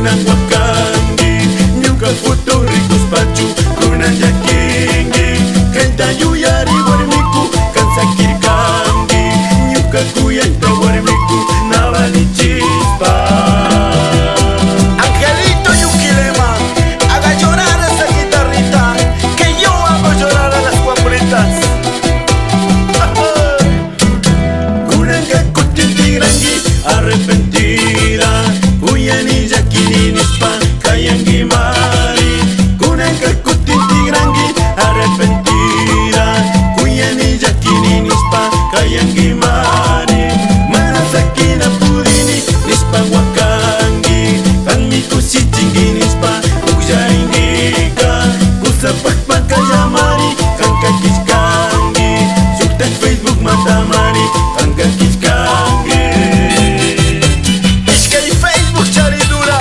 Kunan wakanki ñuka foto rikuspachu kunan llakinki Kayta yuyari warmiku kan sakirkanki ñuka kuyayta warmiku na valichispa. Angelito Yuquilema, haga llorar esa guitarrita, que yo hago llorar a las guambritas. Kunanka kutin tigranki arrepentida Kuyani llakini nishpa kayanki mari. Kunanka kutin tigranki arrepentida Kuyani llakini nishpa kayanki mari. Mana sakina pudini nishpa wakanki Kanmi kushichinki nishpa pukllarinkika Kusapak pakallamari kanka killkanki Shuktak Facebook matamari kanka killkanki. Ishkay Facebook charidura,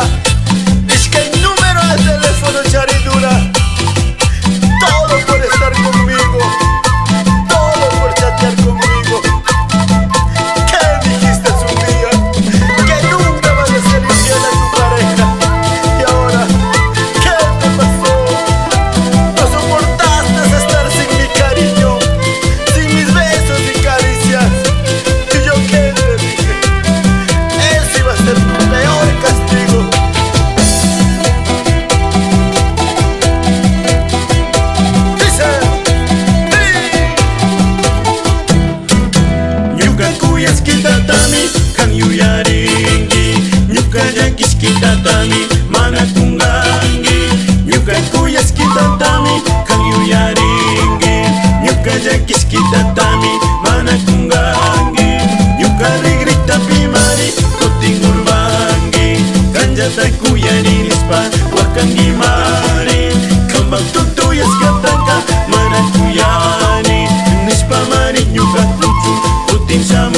ishkay número de teléfono charidura. Todo por estar conmigo, todo por chatear conmigo. ¿Qué dijiste un día? Que nunca vas a ser infiel a tu pareja. Y ahora, ¿qué te pasó? No soportaste estar sin mi cariño, sin mis besos y caricias. ¿Y yo qué te dije? Ese iba a ser tu peor castigo. Dice, ¡sí! Ñuka kuyashkitatami kan yuyarinki Ñuka llakishkitatami mana kunkanki Ñuka kuyashkitatami kan yuyarinki Ñuka llakishkitatami mana kunkanki Ñuka rigritapi mari kutin urmanki Kanllata kuyani nishpa wakanki mari. Kampak tutuyashkataka mana kuyani nishpa mari ñuka kuchu kutin shamunki.